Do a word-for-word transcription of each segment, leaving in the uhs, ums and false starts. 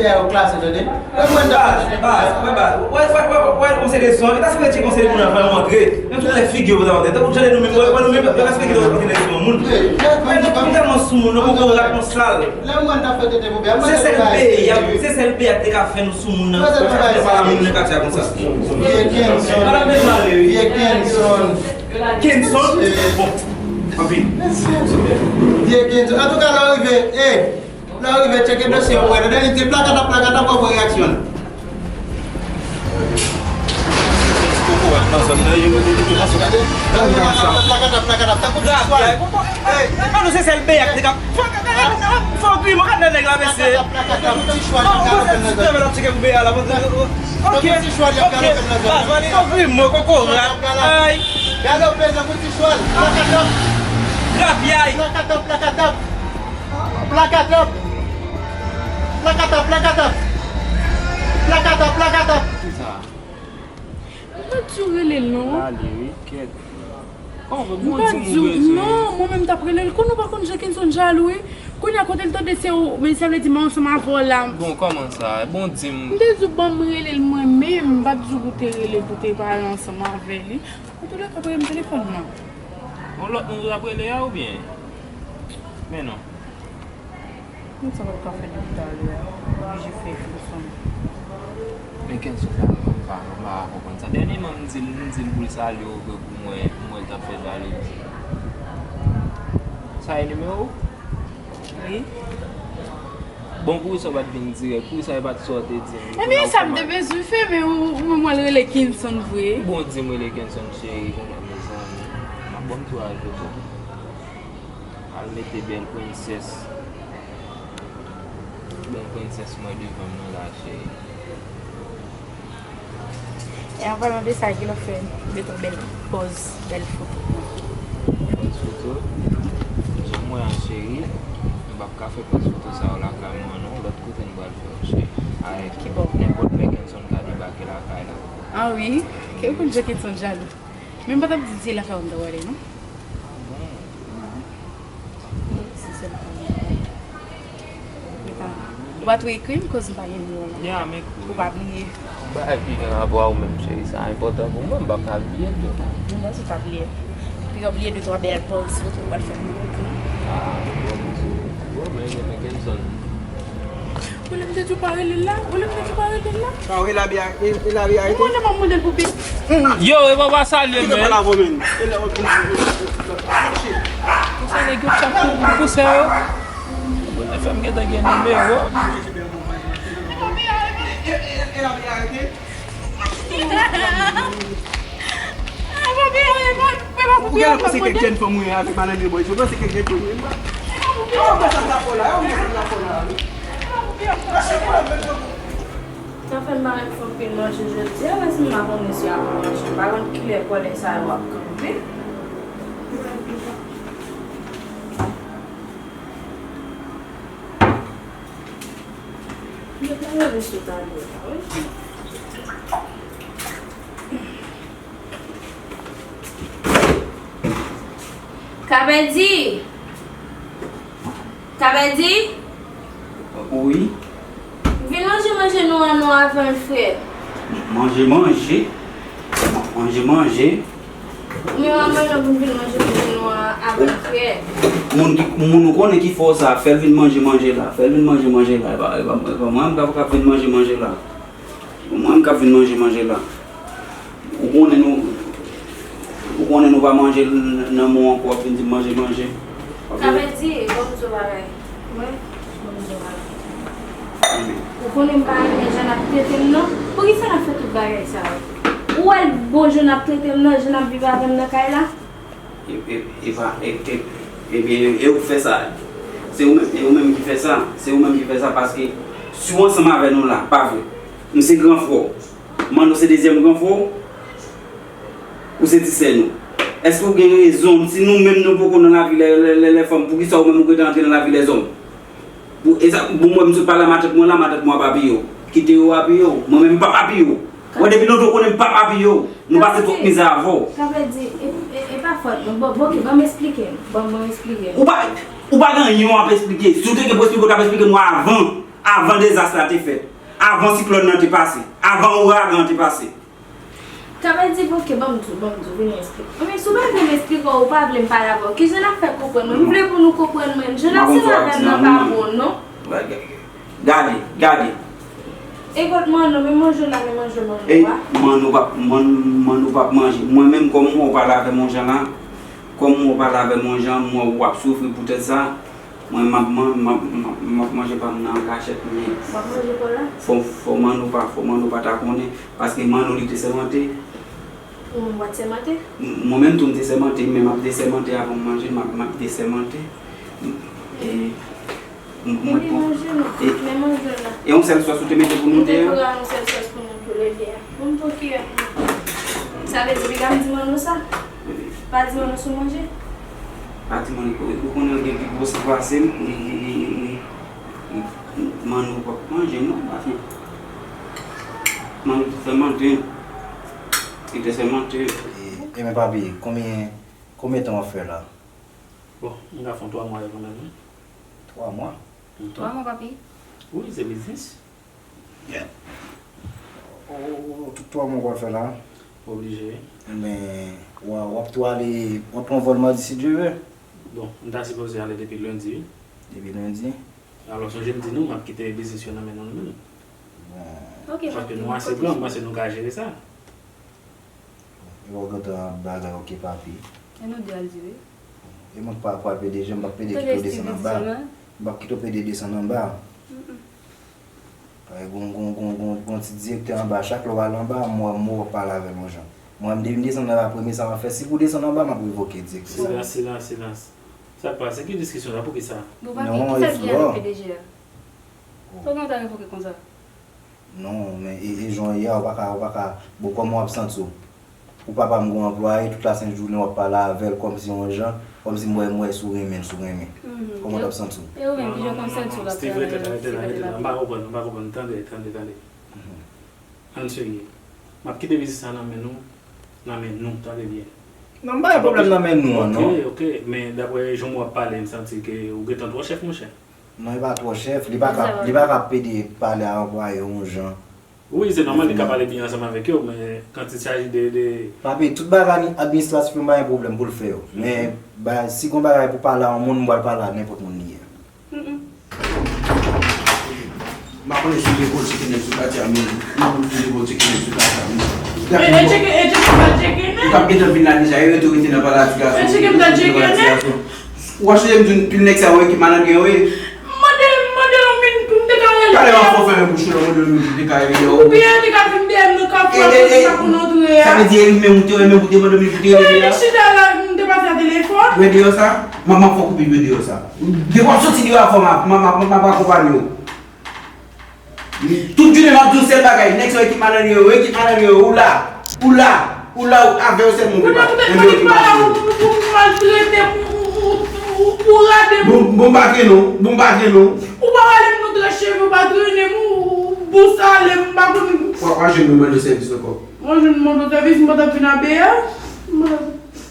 Yo klase, tande. Lè mwen ta fè tande. Baz, baz, baz. Wè, wè, wè, wè, konsèy de son. E ta sipoze tcheke konsèy moun avan yo antre. Menm si w lè figi yo pou ta antre. Tankou jan nou menm, wè, nou menm, yo ka eksplike nou konsèy de son moun. Mwen, nou tèlman sou moun, nou poko rat, nou sal. Lè mwen ta fè tete pou bè, mwen se sèl peyi, se sèl peyi a te ka fè nou sou moun nan. Mwen se pa la moun nan katye a konsa. Vye Kenson. Vye Kenson. Kenson? Bon. Anpil. Vye Kenson. Antouka, lè w rive, eh, lè w rive, tcheke dosye w, wè, nan dènye ti plakata, plakata, w ap wè reyaksyon l. Plakata, plakata, tankou ti chwal. Hey, nou se sèl peyi a te ka fè yon gri, mwen gade nèg la, mesye. Plakata, plakata, tankou ti chwal, y ap galope nan zòn. Ok, ok. Baz, mwen li yon gri, mwen kokorat. Ay. Galope tankou ti chwal. Plakata. Grapyay. Plakata, plakata. Plakatòp! Plakatòp, plakatòp! Plakatòp, plakatòp! Ki sa? M pa t di w rele l non. Rale wi, kèt. Kòman, m pa t di w non, mwen menm t ap rele l. Konnen w pa konn jan Kenson jalou wi. Kounye a kote l tande se ou, men sa vle di m ansanm avè w la. Bon, kòman sa? Bon, di m. M te di w ban m rele l mwen menm, m pa t di w pou te rele l pou te pale ansanm avè li. Antoulèka, premye telefòn nan. Yon lòt moun ou t ap rele a oubyen? Men non. Moun sa pa ka fè depi talè a. Oblije fè Kenson. Men Kenson sa, m pa, m pa konprann sa. Dènyèman, m di l, m di l pou l salye w vre pou mwen, m wè l t ap fè jalouzi. Sa e nimewo w? Wi. Bon, poukisa w pa t vin dirèk? Poukisa e pa t sa w te di m? Ebyen, sa m te bezwen fè, men ou, ou menm w al rele Kenson vre. Bon, di m rele Kenson cheri, kounye a, mezanmi. M ap ban m tou al jodi. Al mete bèl prensès. Bèl prensès mwen devan m nan la, cheri. E an palan de sa, ki lè w fè met yon bèl pòz, bèl foto? Pòz foto? Jan m wè an cheri, m p ap ka fè pòz foto sa yo lakay mwen non, lòt kote m pral fè yo cheri. Avèk nenpòt lè Kenson ka debake lakay la. Ah wi, ke w konn jan Kenson jalou. Men m pa t ap di se lakay ou m ta prale non. Ah bon? Se sèl pa mwen. Ou pa tou ekri m koz m pa gen nimewo w la. Ya, m ekri w. Ou pa bliye. Bagay ki gen rapò a ou menm, cheri, sa enpòtan pou mwen, m p ap ka bliye l tou. Mwen menm, si w pa bliye. Epi w bliye de twa bèl pòz foto w pral fè pou mwen tou. Ah, bon, bon, men, men, men, Kenson. Ou lè m te di w pa rele l la? Ou lè m te di w pa rele l la? Sa w e labi a, e, e labi a rete? Ou wè lè m ap mande l pou pi. Yo, e pa, pa salye, men. Ki lè pa la vò, men? E lè w ap vin. Pou sa nèg yo chak kou pou pouse yo. Bon, F M gentan gen nimewo. Ou genlè panse kèk jèn fanm ou ye avèk malandren bòy. Ou panse kèk jèn fanm ou ye. Sa fè m pa menm fè anpil manje jodi a, paske m pa konnen si y ap manje. M pa konn kilè kòlè sa yo ap kanpe. Yo pa leve sou tablo la, wi. Kapèdi! Kapèdi! Wi. Vin manje manje nou an non avan l fre. Manje manje? Manje manje? Ou menm ap mande pou m vin manje manje nou an avan l fre. Moun ki, moun ou konnen ki fè w sa, fè l vin manje manje la, fè l vin manje manje la, e pa, e pa, e pa mwen menm k ap, k ap vin manje manje la. Mwen menm k ap vin manje manje la. Ou konnen nou, ou konnen nou pa manje l nan men w ankò, w ap vin di m manje manje. Kapèdi, ban m di w bagay. Wi, ban m di w bagay. Ou konnen m pa renmen jan n ap trete m nan. Poukisa n ap fè tout bagay sa yo? Ou wè l bon jan n ap trete m nan, jan n ap viv avè m nan kay la? E, e, e pa, e, e, ebyen, e ou k fè sa. Se ou menm, e ou menm ki fè sa. Se ou menm ki fè sa paske si w ansanm avè nou la, pa vre. M se gran frè w. Manno se dezyèm gran frè w. Ou se ti sè nou. Èske ou gen rezon? Si nou menm nou poko nan lavi lè, lè, lè, lè fanm, poukisa ou menm ou gentan antre nan lavi lèzòm? Pou, e sa, bon, mwen, m sot pale a matant mwen la, matant mwen ap apiye w. Kite yo apiye w. Mwen menm, m p ap apiye w. Mwen, depi lontan, ou konnen m p ap apiye w. Nou pase twòp mizè avè w. Sa vle di, e, e, e pa fòt mwen. Bon, bon, ok, ban m esplike m. Ban, ban m esplike m. Ou pa, ou pa gen anyen w ap esplike. Si w te gen pou esplike, w t ap esplike m avan. Avan dezas la te fèt, avan siklòn nan te pase, avan ouragan an te pase. Sa vle di, ok, ban m di w, ban m di w, vini m esplike. Anben, si w pa vle m esplike w, ou pa vle m pale avè w, kijan n ap fè konprann mwen? M vle pou nou konprann mwen. Jan n ap sèvi avè m nan pa bon, non. Gade, gade. E kot Manno, men manje la, men manje Manno a. Manno p ap, Manno p ap manje. Mwen menm, kòm mwen w pale avè m yon jan la, kòm mwen w pale avè m yon jan, mwen w ap soufri poutèt sa. Mwen, m ap man-, m ap, m ap, m ap manje pa m nan an kachèt, men. W ap manje pa w la? Fò, fò Manno pa, fò Manno pa ta konnen, paske Manno li te sèmante. Ou menm w pa t sèmante? M-, mwen menm tou m te sèmante, men m ap desèmante avan m manje, m ap, m ap desèmante. E, m-, mwen, manje nou, e, men manje la. E yon sèl sòs ou te mete pou nou te a? Mwen te pran yon sèl sòs pou nou tou le de a. Bon, poukisa? Sa vle di piga m di Manno sa? Pa di Manno sou manje? Pa di Manno, ou konnen l gen pi gwo san pase m, li, li, li, li, li, li, Manno p ap manje non, pa fè. Manno te fè mante. Li te fè mante. E, e men papi, konbyen, konbyen tan w ap fè la? Bon, m ka fè yon twa mwa yo kanmenm, wi. Twa mwa? Mhm. Twa mwa, papi? Wi, se biznis. Yeah. O, o, o, tout twa mwa w pral fè la? Oblije, wi. Men, w a, w ap tou ale, w ap pran vòl madi si Dye vle? Bon, m ta sipoze ale depi lendi, wi. Depi lendi? Alò, sonje m di nou, m ap kite biznis yo nan men nou, nou menm. Bon. Ok, paske nou ase gran, m panse nou ka jere sa. E w gentan bagay, ok, papi. E nou de al di wi. E mwen k pa pral pede, jan m p ap pede kite w desann anba. M p ap kite w pede desann anba. Mm-mm. Gon, gon, gon, gon, gon ti direktè anba, chak lè w al anba, m wè, m wè w pale avè l yon jan. Mwen, m depi m desann anba, premye sa m ap fè, si pou desann anba, m ap revoke direktè sa. Silans, silans, silans. Sa k pase? Ki diskisyon sa? Poukisa? Bon, papi, kisa ki ale P D G a? Poukisa w ta revoke konsa? Non, men e, e jan w ye a, ou pa ka, ou pa ka, bon, kòman w ap santi w? Ou papa m gon anplwaye, tout lasent jounen w ap pale avè l kòmsi yon jan, kòmsi m wè, m wè si w renmen l, si w renmen. Kòman w t ap santi w? E ou menm, kijan w konn santi w l ap travay avè l, si w pa te la? M pa konprann, m pa konprann. Tande, tande, tande. Ann serye. M ap kite biznis sa nan men nou, nan men nou, tande byen. Non, m pa gen pwoblèm nan men nou an, non. Ok, ok, men daprè jan w ap pale, m santi ke ou gentan twò chèf, monchè. Non, li pa twò chèf, li pa ka, li pa ka pede pale a anplwaye yon jan. Wi, se nòmal, li ka pale byen ansanm avèk yo, men quand il s'agit de, de... Papi, tout bagay administratif yo, m pa gen pwoblèm pou l fè yo. Men, ba, si gon bagay pou pale a yon moun, m pral pale a nenpòt moun li ye. Mm-mm. M pa konnen si w te politik nèg sou katye a, men m te politik nèg sou katye a, men. E, e tcheke, e tcheke, m pa tcheke nèg. Ou t ap gentan vin la deja, e rete w rete nan pale a ti gason. E tcheke, m pa tcheke nèg. Ou pa sonje m di w pil nèg sa yo ekip malandren yo ye? M mande, m mande l yon minit pou m te ka rele. Talè w ap fè w fèmen bouch ou la, w mande l yon minit pou w te ka rele yo. Oubyen te ka vin dèyè m nan kafou a, pou m pa konn antre a. Sa vle di e li menm ou te renmen pou te mande yon minit pou te rele a? Wi, m chita la, m te pase a telefòn. Wè deyò sa? M ap, m ap fè w koupe dwe deyò sa. Depi w ap soti deyò a, fò m ap, m ap, m ap, m ap akonpanye w. Tout jounen m ap di w sèl bagay, nèg sa yo ekip malandren yo, ekip malandren yo, ou la, ou la, ou la, ou avè yo sèlman pou pale. Kounye a poutèt mwen ki pa la pou, pou, pou maltrete m, ou, ou, ou, ou, ou rade m. Bon, bon, m pa gen non, bon, m pa gen non. Ou pa rale m non, tranche cheve, ou pa trennen m, ou, ou, ou bous ale, m pa konn. W a, w a jwenn mwen mande sèvis ankò. Mwen jwenn mande sèvis, m pa t ap vin abeyè. M pa t ap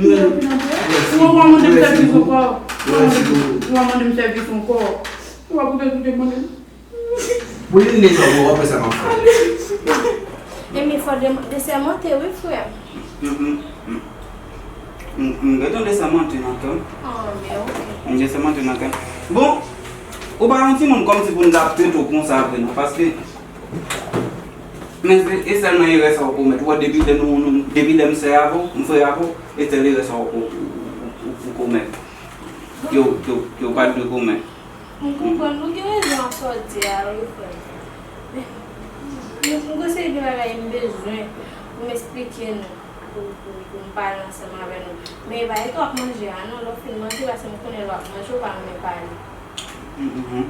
vin abeyè. Ou pa mande m sèvis ankò. Ou pa mande m sèvis ankò. Ou pa koute, koute mande m. Pou li nèg sa, w ap wè sa m ap fè. Enben, fò de, desèmante, wi, frè m. M, m, m, m, m gentan desèmante nan kè m. Ah, men ok. M desèmante nan kè m. Bon, ou pa yon timoun kòmsi pou n ta ap trete w konsa vre non, paske, men se, e sèlman erè sa w komèt. Ou wè, depi lè nou, nou, depi lè m sè avè w, m frè avè w, e sèl erè sa w ko-, ou, ou, ou, ou komèt. Ke w, ke w, ke w pa t dwe komèt. M konprann, ou gen rezon ak sa w di a, wi, frè m. Men, m, m gen seri de bagay m bezwen pou m esplike nou, pou, pou, pou m pale ansanm avè nou. Men e pa rete w ap manje a, non, lè w fin manje, paske m konnen lè w ap manje, ou pa renmen pale. Mhm. Mhm.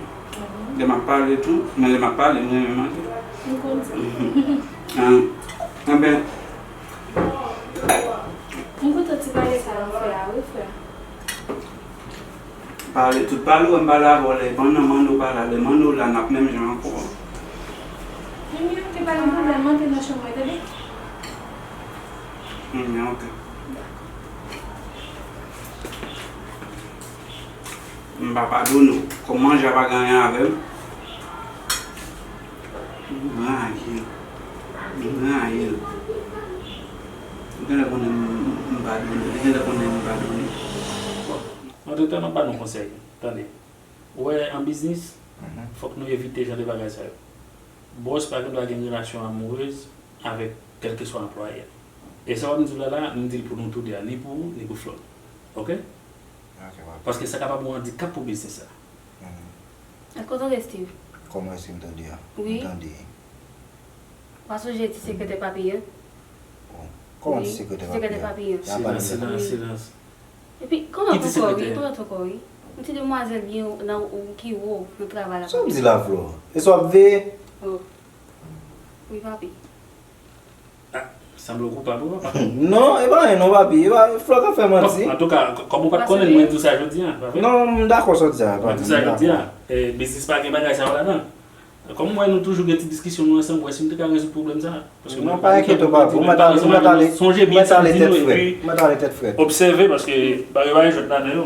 Lè m ap pale tou, men lè m ap pale, m renmen manje. M konn sa. Mhm. Ah, enben. M kontan ti pale sa nou fè a, wi, frè. Pale, tout pale w wè m pale avè w, lè pandan Manno pa la, lè Manno la, n ap menm jan ankò. Men ok, pa gen pwoblèm, antre nan chanm mwen, tande? Hmm, ok. M pa padone w. Kòm manje a pa gen anyen avè l, M rayi l. M rayi l. Li genlè konnen m, m padone. Li genlè konnen m padone. Antretan, m ap ba nou konsèy. Tande. Ou wè, an biznis, fòk nou evite jan de bagay sa yo. Bòs pa gen dwa gen relasyon amourez avèk kèlkeswa anplwaye. E sa w ap di w la la, m di l pou nou tou de a, ni pou ou, ni pou Flore. Oke? Ok, papa. Paske sa kapab yon andikap pou biznis la. Mhm. Èske w tande, Steve? Kòman èske m tande a? Wi. M tande. W a sonje ti sekretè papi an? Bon. Kòman ti sekretè papi an? Wi, ti sekretè papi an. Silans, silans, silans. Epi, kòman poko wi, poko wi. Yon ti demwazèl byen nan, ki wo nan travay la, papi. Sa w di la, Flore? E sa w ap veye? Oh. Wi, papi. Ah, sanble w koupab wi, papa. Non, e pa anyen non, papi. E pa, Flore ka fè manti. Bon, antouka, k-, kòm ou pa t konnen, mwen di w sa jodi a, pa vre? Non, m dakò sa w di a, papi. Mwen di w sa jodi a. Eh, biznis pa gen bagay sa yo ladan. Kòm m wè nou toujou gen ti diskisyon nou ansanm, m wè si m te ka rezoud pwoblèm sa. Paske non, pa enkyete w, papi. Ou mèt ale, ou mèt ale, sonje byen sa m di nou, epi obsève, paske bagay pa gen jwèt ladan yo.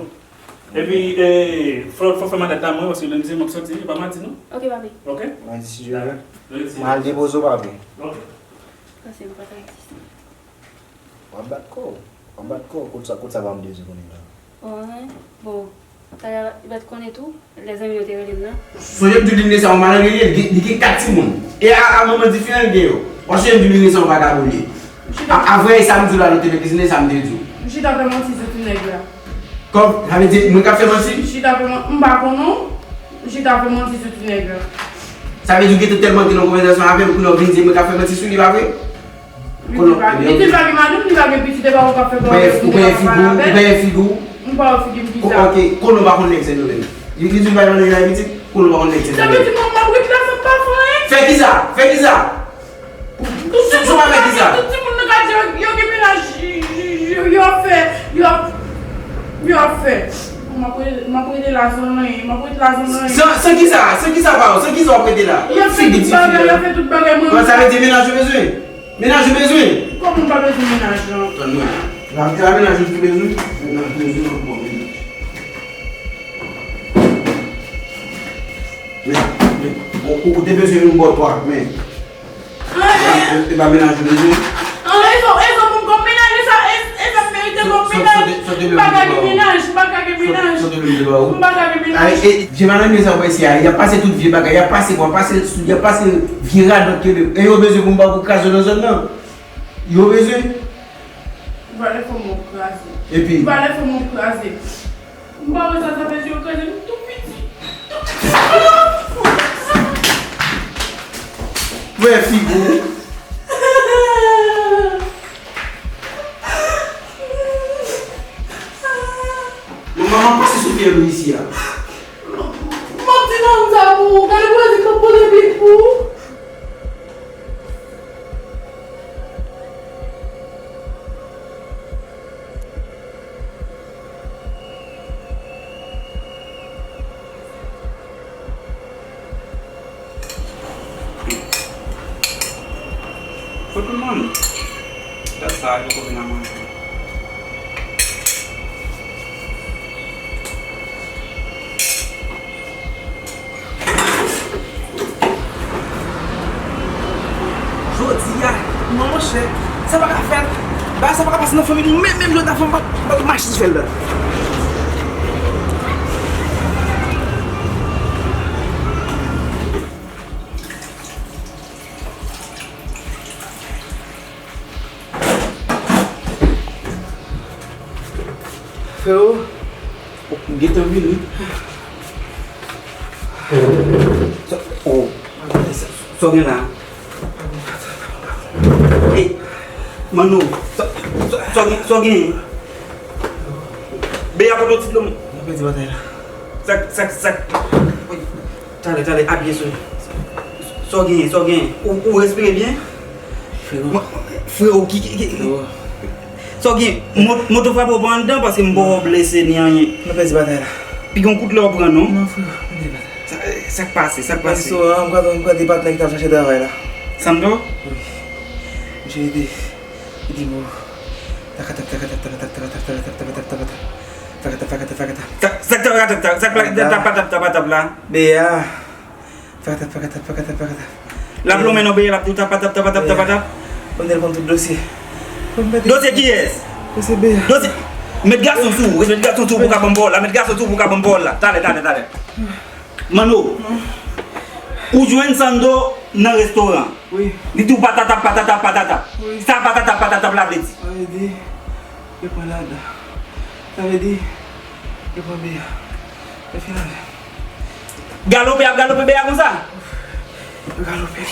Epi, eh, fò, fò fè madat la mwen, paske lendi m ap sòti, e pa madi non. Ok, papi. Ok? Madi, si Dye vle. Lendi. M al depoze w, papi. Ok. Pase m pa ta egziste. W ap bat kò w. W ap bat kò w. Kot sa, kot sa pa m bezwen konnen la. Wi, bon. Talè, li pa t konnen tou, lè zanmi yo te rele m nan. Sonje m di w Linley sa yon malandren li ye, li gen, li gen kat timoun. E a, a manman diferan li gen yo. W ap sonje m di w Linley sa yon vagabon li ye. A, a vrè e sa m di w la nan tele biznis, sa m te di w. M chita fè manti sou ti nèg la. Kòm, sa vle di, mwen k ap fè manti? M chita fè man-, m pa konnen w, m chita fè manti sou ti nèg la. Sa vle di w gentan tèlman te nan konvèsasyon avè m, kounye a w vin di mwen k ap fè manti sou li, pa vre? Li di l pa, li di l pa gen madanm, li pa gen pitit, e pa ou k ap fè pwòblèm pou nèg la pa pale avè l. Ou pa wè figi w? M pa wè figi m kisa? Ok, konnen w pa konn nèg Sendomeng. Li, li di l pa gen madanm, li pa gen pitit, konnen w pa konn nèg Sendomeng. Sa vle di mwen, m ap ret la san m pa fè anyen? Fè kisa? Fè kisa? Tout timoun nan katye, tout timoun nan katye, yo, yo gen mennaj, yo, yo, yo ap fè, yo ap, yo ap fè. M ap re-, m ap rete la san anyen, m ap rete la san anyen. San, san kisa? San kisa pa w? San kisa w ap rete la? Y ap fè tout bagay, y ap fè tout bagay, mwen. Sa vle di mennaj ou bezwen? Mennaj ou bezwen? Kòman m pa bezwen mennaj lan? Tann mwen. La, la mennaj ou bezwen? Mennaj ou bezwen, bon, mennaj. Men, men, ou, ou, ou te bezwen yon bò twa, men. E, e, e pa mennaj ou bezwen? An, e sa, e sa pou m kòm mennaj, e sa, e, e sa m merite kòm mennaj. M pa ka gen mennaj, m pa ka gen mennaj. M pa ka gen mennaj. Ay, e, vye madanm sa w wè isi a, y ap pase tout vye bagay, y ap pase, y ap pase, y ap pase vye radòt ke e yo bezwen pou m ba pou kraze nan zòn nan. Yo bezwen. Ou pale fò m ap kraze. Epi? Ou pale fò m ap kraze. M pa wè sa, sa fè yo kraze m tou piti. Tou piti. Wè figi w. Manman pase sou pye nou isi a. M ap di nan sa pou ou. Gade pou yo di m ap pote pye pou ou. Kot moun? Dat sa a, yo poko vin a manje. Jodi a, non monchè, sa pa ka fèt. Bagay sa pa ka pase nan fanmi nou, menm, menm jan ta fè m pa, pa mache sou fè l la. Freo, ou gentan vini. Sa, oh, sa, sa w gen la? Ey, Manno, sa, sa, sa w gen, sa w gen? Bea, kote w ti dlo m? Mwen pèdi batay la. Sa, sa, sa. Talè, talè, apiye sou li. Sa w genyen, sa w genyen? Ou, ou respire byen? Frero. Mwen, frero, ki, ki, ki, sa w genyen? Mo-, moto frape w pa anndan paske m pa wè w blese ni anyen. Mwen pèdi batay la. Piga yon kout lè w pran, non? Non, frero, mwen pèdi batay la. Sa, sa k pase, sa k pase? Mwen pral, mwen pral di patnè ki t ap chache travay la. Sandro? Wi. Misye ede. Li di, bon. Takatap, takatap, takatap, takatap, takatap, takatap, takatap, takatap. Takatap, takatap, takatap. Sa, sa, takatap, takatap, takatap, takatap, takatap la. Bea. Takatap, takatap, takatap, takatap. L ap lonmen nan Beya, l ap di w tap, tap, tap, tap, tap, tap, tap. Mwen te konn tout dosye. Dosye kiyès? Dosye Beya. Dosye. Met gason sou ou, met gason sou ou pou ka ban m pawòl la, met gason sou ou pou ka ban m pawòl la. Talè, talè, talè. Manno, ou jwenn Sando nan restoran. Wi. Li di w patatap, patatap, patatap. Wi. Sa patatap, patatap la vle di? Sa vle di, yo pran ladan. Sa vle di, yo pran Beya. Yo fin avè m. Galope ap galope Beya konsa? Yo galope.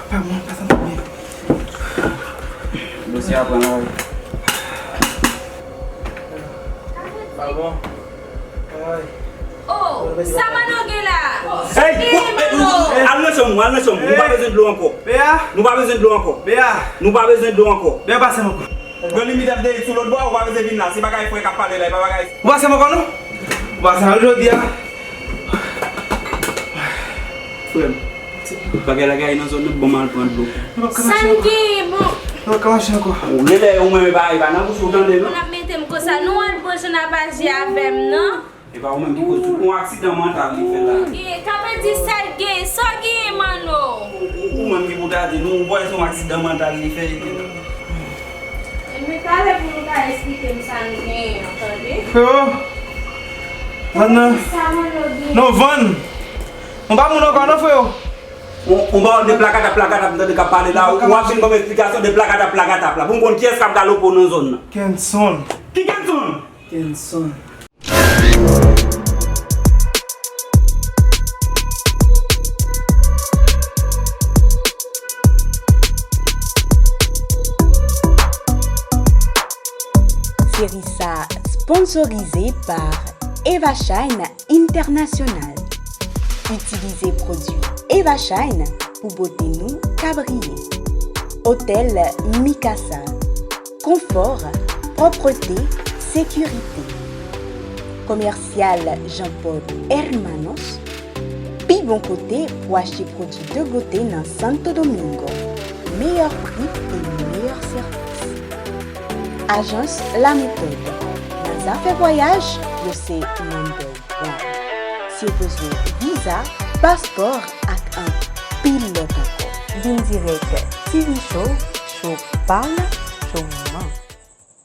Pa bon, pa santi byen. Dosye a pran la wi. Pa bon. Oh, sa Manno gen la? Hey, al nan chanm ou, al nan chanm ou. Nou pa bezwen dlo ankò. Beya. Nou pa bezwen dlo ankò. Beya. Nou pa bezwen dlo ankò. Beya, pase m ankò. Grann limit ap deri sou lòt bò a, ou pa bezwen vin la. Se bagay frè k ap pale la, e pa bagay. Ou pase m ankò non? Ou pase m jodi a. Frè m, bagay la gaye nan zòn nan, ban m al pran dlo. Sa n gen bon. Nou pa ka mache ankò. Ou genlè ou menm e pa, e pa nan bouch ou tande non. Moun ap mete m konsa, nou al pran Jona pa je avè m non. E pa ou menm ki koz tout yon aksidan mantal li fè la. Ou gen, ka vle di sa l gen, sa w gen Manno? Ou, ou, ou menm ki pou ta di nou, ou wè se yon aksidan mantal li fè. Men talè pou nou ka esplike m sa n genyen an, tande. Freo, vann nan. Sa Manno gen? Non, vann. Nou pa moun ankò non, freo. On, on bawòl de plakatap, plakatap, m tande k ap pale la, ou ap vin ban m esplikasyon de plakatap, plakatap la. Pou m konn kiyès k ap galope w nan zòn nan. Kenson. Ki Kenson? Kenson. Seri sa a sponsorize pa Eva Shine International. Itilize pwodui Eva Shine pou bote nou ka briye. Otèl Mikasa. Konfò, pwòpte, sekirite. Komèsyal Jean Paul Hermanos. Pi bon kote pou achte pwodui de bote nan Santo Domingo. Meyè pri e meyè sèvis. Ajans La Méthode. Nan zafè vwayaj, yo se number one. Si w bezwen viza, paspò ak anpil lòt ankò. Vin dirèk T V Show, show pa w, show moman.